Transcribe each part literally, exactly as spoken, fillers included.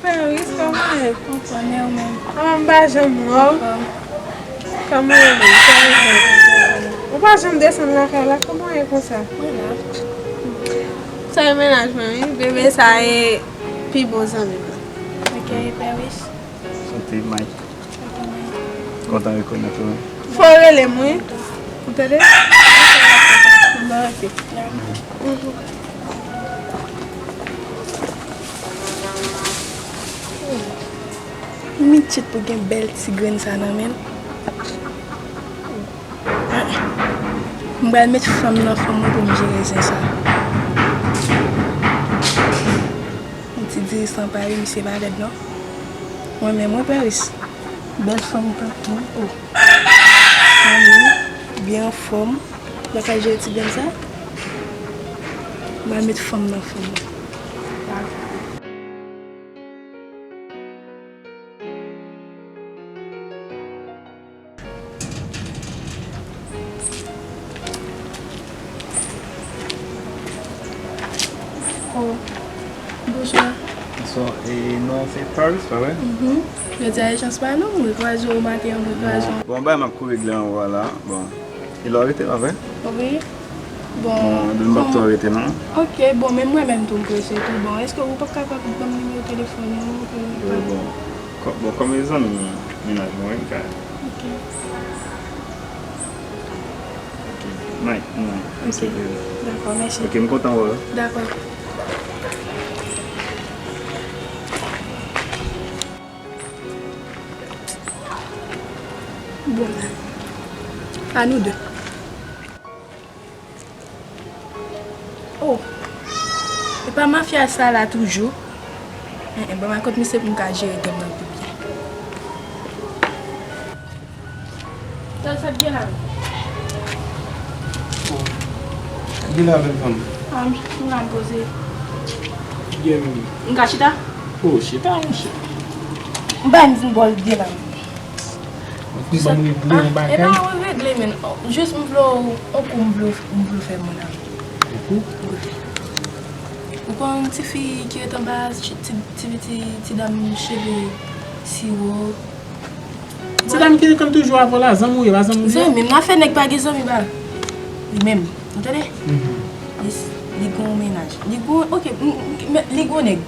Paris, kòman ye? Anfòm, e ou menm? Anfòm, m pa janm wè w. Anfòm. Kòman ye menm? Kòman ye menm? Ou pa janm desann lakay la, kòman ye konsa? Mwen la. Sa e mennaj mwen, wi. Bebe, sa e pi bon zanmi mwen. Ok, e Paris? Sante, Mike. Kontan rekonèt ou, wi. Fò w rele m, wi. Ou tande? Bon, ok. Mitit pou gen bèl ti grenn sa nan men l. M pral met fanm nan fanm mwen pou m jere zen sa. Yon ti dirijan pa ri, misye pa lèd non. Mwen menm, mwen Paris. Bèl fanm tankou w. Fanm ou, byen anfòm. Ou pa ka jere ti grenn sa? M pral met fanm nan fanm mwen. Oh, bonswa. Bonswa. E non, se Paris, pa vre? Mhm. Jodi a e chans pa nou, m rekwaze w maten an, m rekwaze w. Bon, bay m ap kou regle anwo a la. Bon. E lè w rete, pa vre? Wi. Bon, bon, m ap tou rete, non? Ok, bon, men mwen menm tou m prese tou. Bon, èske ou p ap kapab ban m nimewo telefòn ou pou m... Wi, bon. Kò-, bon, kòm e zanmi mennaj mwen, wi, m ka... Ok. Ok. Mike, mwen, ok. Dakò, mèsi. Ok, m kontan wè w. Dakò. Bon, a nou de. Oh, e pa mafya sa la toujou? En, en, ban m al kot misye pou m ka jere dòm nan pi byen. Sa, sa t gen la menm? Sa t gen la menm, fanm? Ah, m, m la, m poze. Ki gen menm? M ka chita? Oh, chita, monchè. M bay m vin bò l byen la menm. Ou fin ban m regle yon bagay? E pa yon regle, men. Jis m vle w, yon kou m vle w, m vle w fè mwen la. Yon kou? Wi. Ou konn ti fi ki ret anba, ti, ti, ti, ti, ti dam cheve siwo? Ti dam ki konn toujou avè w la, zanmi w ye, pa zanmi w ye? Zanmi m, nan afè nèg pa gen zanmi ba li menm. Ou tande? Mhm. Li, li gon mennaj. Li gon, ok, m, m, men li gon nèg.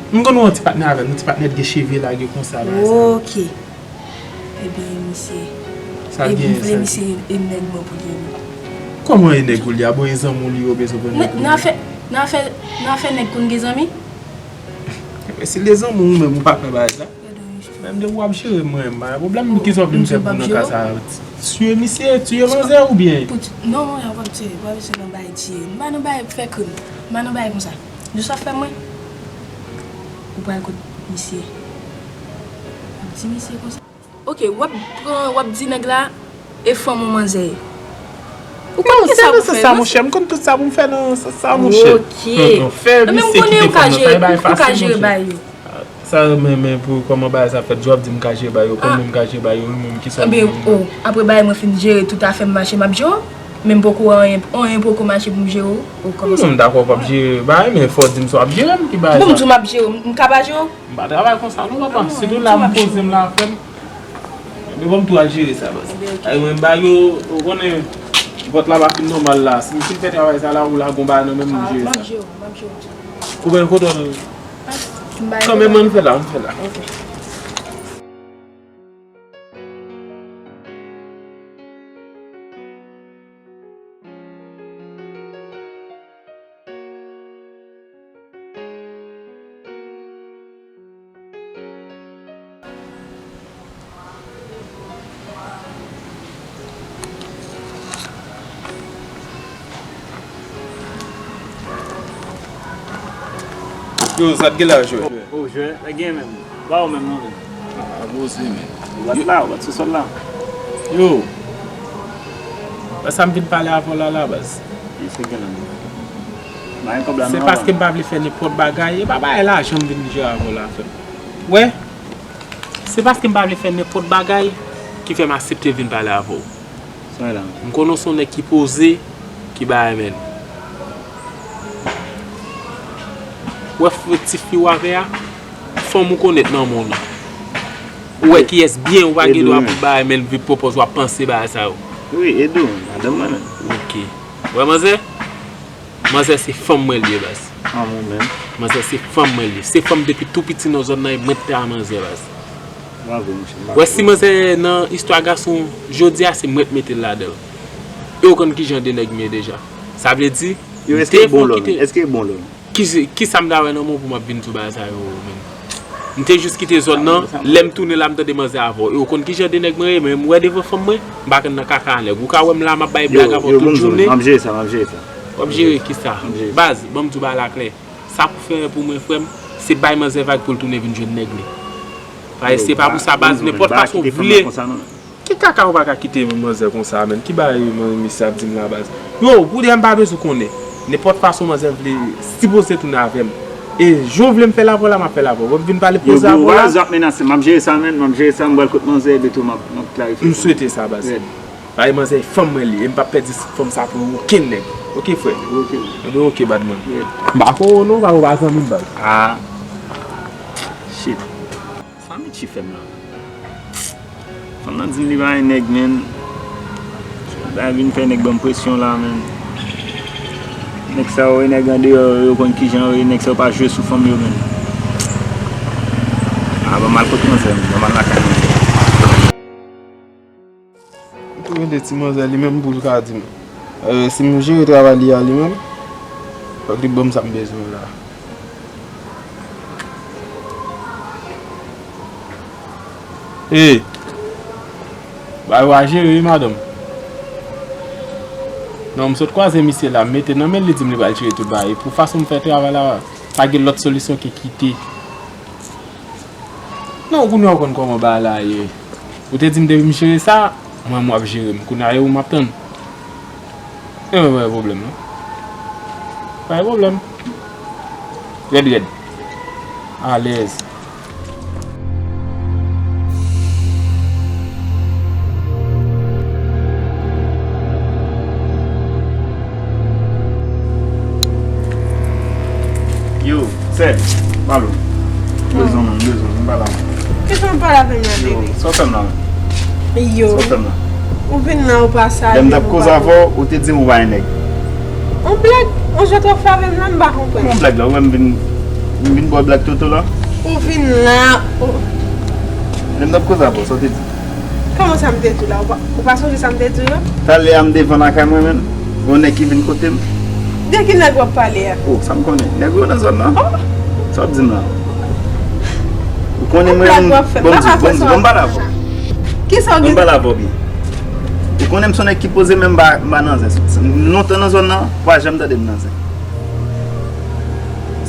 M konn wè yon ti patnè avè l, yon ti patnè ki gen cheve lage konsa, bagay sa. Ok. Ebyen, misye. Sa l gen, sa l gen? Misye e nèg mwen pou li ye. Kòman e nèg ou li a? Bon, e zanmi w li ye, oubyen se pou nèg ou li ye? Nan afè, nan afè, nan afè nèg konn gen zanmi? Ebyen, si l e zanmi w menm, ou pa kwè bagay sa? Men depi w ap jere mwen, m pa gen pwoblèm. Kisa w vle m fè pou w nan ka sa? Tiye misye, tiye manzè oubyen? Non, non, w ap tiye, w ap tiye nan bay tiye. M pa nan bay fè krim. M pa nan bay konsa. Jis w ap fè mwen. Ou pral kot misye. W ap di misye konsa. Ok, w ap pran, w ap di nèg la, e fanm ou manzè ye. Ou konn kisa pou fè, non? Sa, monchè, m konn tout sa pou m fè nan sans sa, monchè. Ok. Fè misye kite fanm nan, sa e bagay fasil, monchè. Sa, men, men pou kòman bagay sa fèt, jan w ap di m ka jere bagay yo, konn menm m ka jere bagay yo, ou menm kisa w di m? Ebyen, o, apre bagay mwen fin jere tout afè m mache, m ap jere w. Men m poko wè anyen, anyen poko mache pou m jere w. O, kòman sa? M dakò w p ap jere bagay, men fò w di m si w ap jere m, ki bagay sa? Bon, m di w m ap jere w, m ka pa jere w? M pa travay konsa non, papa. Sitou la m poze m la, frè m. Men bon, m tou al jere sa, baz. Ay, mwen, m ba yo, ou konnen, vant la pa fin nòmal la. Si m fin fè travay sa la, ou la gon bagay nan men m, m jere sa. Ou konn kote w nan. Kanmenm, ann fè la, ann fè la. Yo, sa t gen la, jwè? O, jwè, sa t gen menm. Ba ou menm non, menm. A, poze, men. Ou pa t la, ou pa t sou sòl la. Yo. Sa m vin pale avè w la, la, baz. Ki sa k gen la, menm? Ba yon kòb la non. Se paske m pa vle fè nenpòt bagay. E pa bagay lajan m vin jere avè w la, frè m. Wè? Se paske m pa vle fè nenpòt bagay ki fè m aksepte vin pale avè w. Sa w la? M konnen w se yon nèg ki poze, ki bagay, menn. Wè f-, ti fi w avè a? Fanm ou konèt nan mond ou. Ou wè kiyès byen, ou pa gen dwa pou bagay, men l vin pwopòz w ap panse bagay sa yo. Wi, Edo, madanm mwen menm. Ok. Ou wè manzè? Manzè se fanm mwen l ye, baz. Manzè se fanm mwen l ye. Se fanm depi tou piti nan zòn nan, e mwen t te a manzè, baz. Ou wè si manzè nan istwa gason, jodi a se mwen t mete l ladan l. E ou konn kijan de nèg m ye deja. Sa vle di, m te fon kite. Èske bon lò? Ki, kisa m ta wè nan men w pou m ap vin di w bagay sa yo, menm? M te jis kite zòn nan, lè m tounen la, m tande manzè avè w. E ou konn kijan de nèg mwen ye, men m wè devan fanm mwen, m pa konn nan kaka a nèg. Ou ka wè m la, m ap bay blag avè w tout jounen. M ap jere sa, m ap jere sa. W ap jere kisa? Baz, ban m di w bagay la klè. Sa pou fè pou mwen, frè m, se bay manzè vag pou l tounen vin jwenn nèg li. Paske se pa pou sa, baz, nenpòt fason w vle. Ki kaka ou pa ka kite manzè konsa, menn? Ki bagay man-, misye ap di m la, baz? Yo, pou de m pa bezwen konnen. Nenpòt fason manzè vle, sipoze tounen avè m. E jan w vle m fè l avè w la, m ap fè l avè w. Wè m vin pale poze avè w la. Yo, baz, w ap menase m. M ap jere sa, menn. M ap jere sa, m pral kot manzè, epi tou m ap, m ap klarifye sa. M swete sa, baz. Paske manzè e fanm mwen li, e m p ap pèdi fanm sa pou okenn nèg. Ok, frè? Ok. Ebyen, ok, badman. M pa ko non, pa, ou pa zanmi m, baz. Ah. Shit. Sa Mitchy fè m la? Fanm nan di m li pa gen nèg, menn. Bagay vin fè nèg ban m presyon la, menn. Nèg sa yo, e nèg andeyò yo, yo konn kijan yo ye, nèg sa yo pa jwe sou fanm yo, menn. Ah, ban m al kot manzè, menn. Ban m al lakay manzè. M tou rele ti manzè li menm pou l ka di m, euh, si m jere travay li a li menm, fòk li ban m sa m bezwen la. Ey! Bagay ou a jere wi, madanm. Non, m sot kwaze misye la, m mete nan men l, li di m li pral jere tout bagay. E pou fason m fè travay la, pa gen lòt solisyon ke kite. Non, kounye a ou konn kòman bagay la ye. Ou te di m depi m jere sa, mwen m w ap jere m. Kounye a e ou m ap tann. Ebyen, pa gen pwoblèm, non. Pa gen pwoblèm. Rèd, rèd. Alèz. Yo, sè, pale. M bezwen w, m bezwen w, vin pale avè m. Kisa w pale avè m la, bebe? Yo, sa w fè m la? Yo. Sa w fè m la? Ou vin la, ou pa salye m, ou pa. Lè m t ap koze avè w, ou te di m ou pa gen nèg. On blag, on jan w ap fè avè m la, m pa konprann. Kòman blag la? Ou wè m vin, m vin ba w blag toto la? Ou vin la, ou. Lè m t ap koze avè w, sa w te di? Kòman sa m te di w la? Ou pa, ou pa sonje sa m te di w yo? Talè a m devan lakay mwen menm, gen yon nèg ki vin kote m. De ki nèg w ap pale a? Oh, sa m konnen. Nèg yo nan zòn nan. Oh! Sa w ap di m la? Ou konnen mwen menm, ban m di, ban m di, ban m pale avè w. Kisa w gen? Ban m pale avè w byen. Ou konnen m se yon nèg ki poze men m pa, m pa nan zen. M lontan nan zòn nan, ou pa janm tande m nan zen.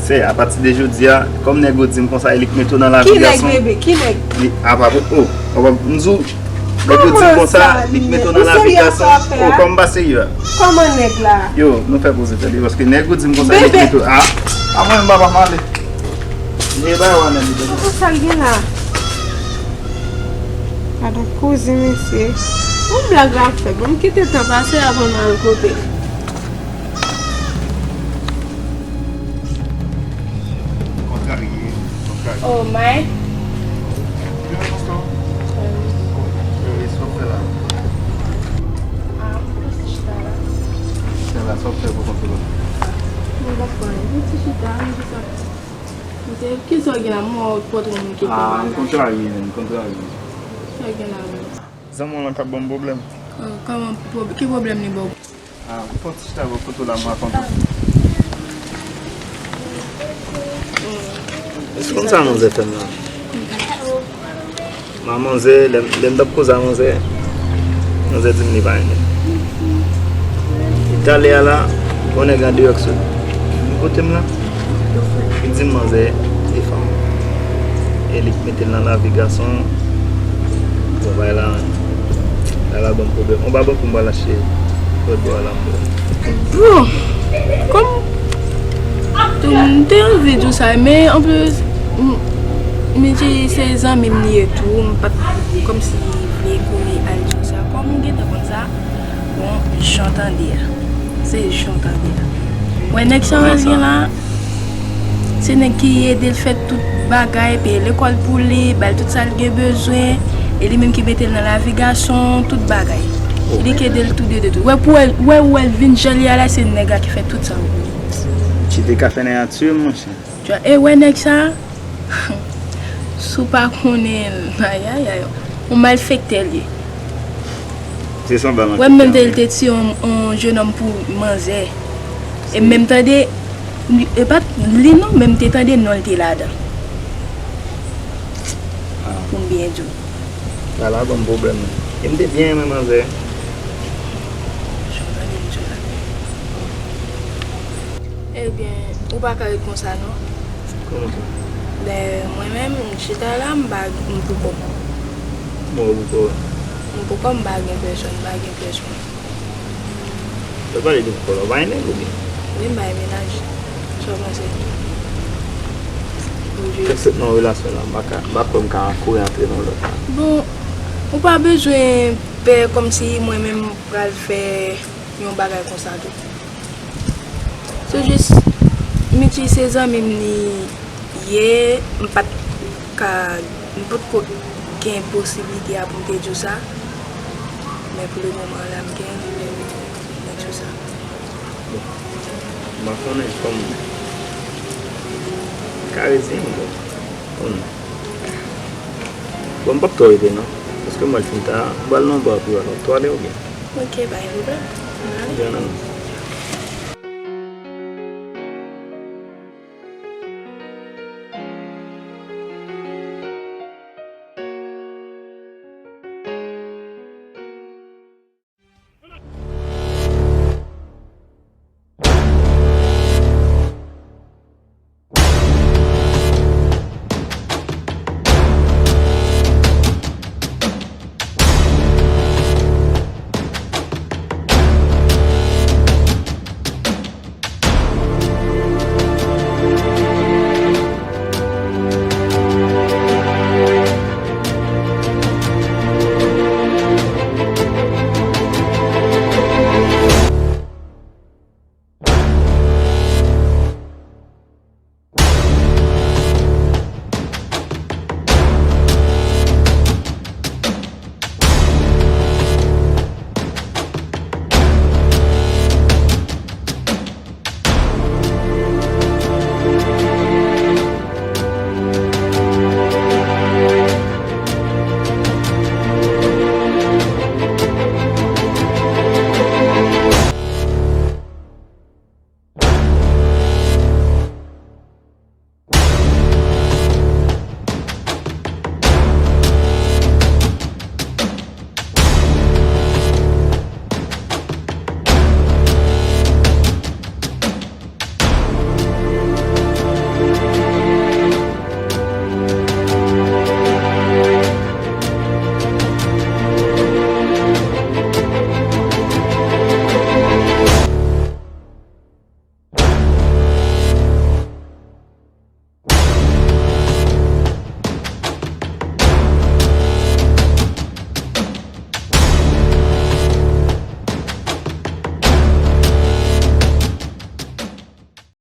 Sè, apati de jodi a, kòm nèg yo di m konsa, e li k mete w nan lavi gason. Ki nèg, bebe? Ki nèg? Li, apa, oh, apa, m di w, nèg yo di m konsa, li k mete w nan lavi gason. Oh, kòm m pa serye a. Kòman nèg la? Yo, nou fè koze tande, paske nèg yo di m konsa, li k mete w, ah, a mwen menm papa m ale. Li e bay w anèm li tande. Oh, sa l gen la? Gade yon koze, mesye. Yon blag la ap fèt. Ban m kite tan pase avan m al kote l. Kontrarye, kontrarye. Oh, my. Yo, sa w fè la? Ah, m te chita la. Chita la, sa w fè pou kont ou la? Mwen pa fè anyen. M te chita, m jis ap, m te, kisa w gen la? M wè w pòtre moun ki fè bagay. Ah, m kontrarye, menm, m kontrarye. Kisa w gen la menm? Zanmi w lan k ap ban m pwoblèm. Oh, kòman pwob-, ki pwoblèm li ba w? Ah, m fè yon ti chita bò kote w la, m rakonte w. Èske w konn sa manzè fè m nan? Ma manzè, lè m, lè m t ap koze a manzè, manzè di m li pa renmen m. E talè a la, yon nèg andeyò k sot vin kote m la. Li di m manzè e fanm. E li k mete l nan lavi gason. Bon, bagay la, bagay la ban m pwoblèm. On ba bank pou m pral achte lòt bò a la. Bon, kòm tou, m te anvi di w sa, men anplis, m, Mitchy se zanmi m li ye tou, m pa t kòmsi vle kouri al di w sa. Kòm ou gentan konn sa, bon, jan w tande a. Se jan w tande a. Wè nèg sa w wè l gen la, Se nèg ki ede l fè tout bagay, peye lekòl pou li, ba l tout sa l gen bezwen, e li menm ki mete l nan lavigasyon, tout bagay. Li ki ede l tou de, de tou. Wè pou wè, wè, wè l vin jan l ye a la, se nèg la ki fè tout sa pou li. Ti te ka fè nèg a tchwe, monchè. Tchwa, e wè nèg sa, si w pa konnen l, ayayay, yon malfektè l ye. Se sanble ak... Wè, m menm te, li te tiye yon, yon jenòm pou manzè. E m menm tande, e pa t li non, men m te tande non l te ladan. Pou m byen di w. Sa la ban m pwoblèm. E m te byen renmen manzè. Jan w tande m di w la. Ebyen, ou pa ka ret konsa non. Kòman sa? Lè mwen menm, m chita la, m pa, m pou kò m. Bon, ou pou kò w? M pou kò m, m pa gen pèsòn, m pa gen pyès moun. Lè w pale de pou kò la, ou pa gen nèg oubyen? Wi, m bay mennaj. Sa w panse? Wi. Kèk sèt nan relasyon la, m pa ka, m pa kwè m ka kouri antre nan lòt la. Bon, ou pa bezwen pè kòmsi mwen menm pral fè yon bagay konsa tou. Se jis, Mitchy se zanmi m li ye, m pa t ka, m potko gen posiblite a pou m te di w sa. Men pou le moman la, m gen, m gen, m gen di w sa. Bon, m pa konnen kòm m ka reziyen m, bon, konn. Bon, m p ap twò rete non. Paske m pral fin ta, m pral nan yon ba pou alò. Tou ale oubyen? Ok, pa gen pwoblèm. N ale. Byen, nan.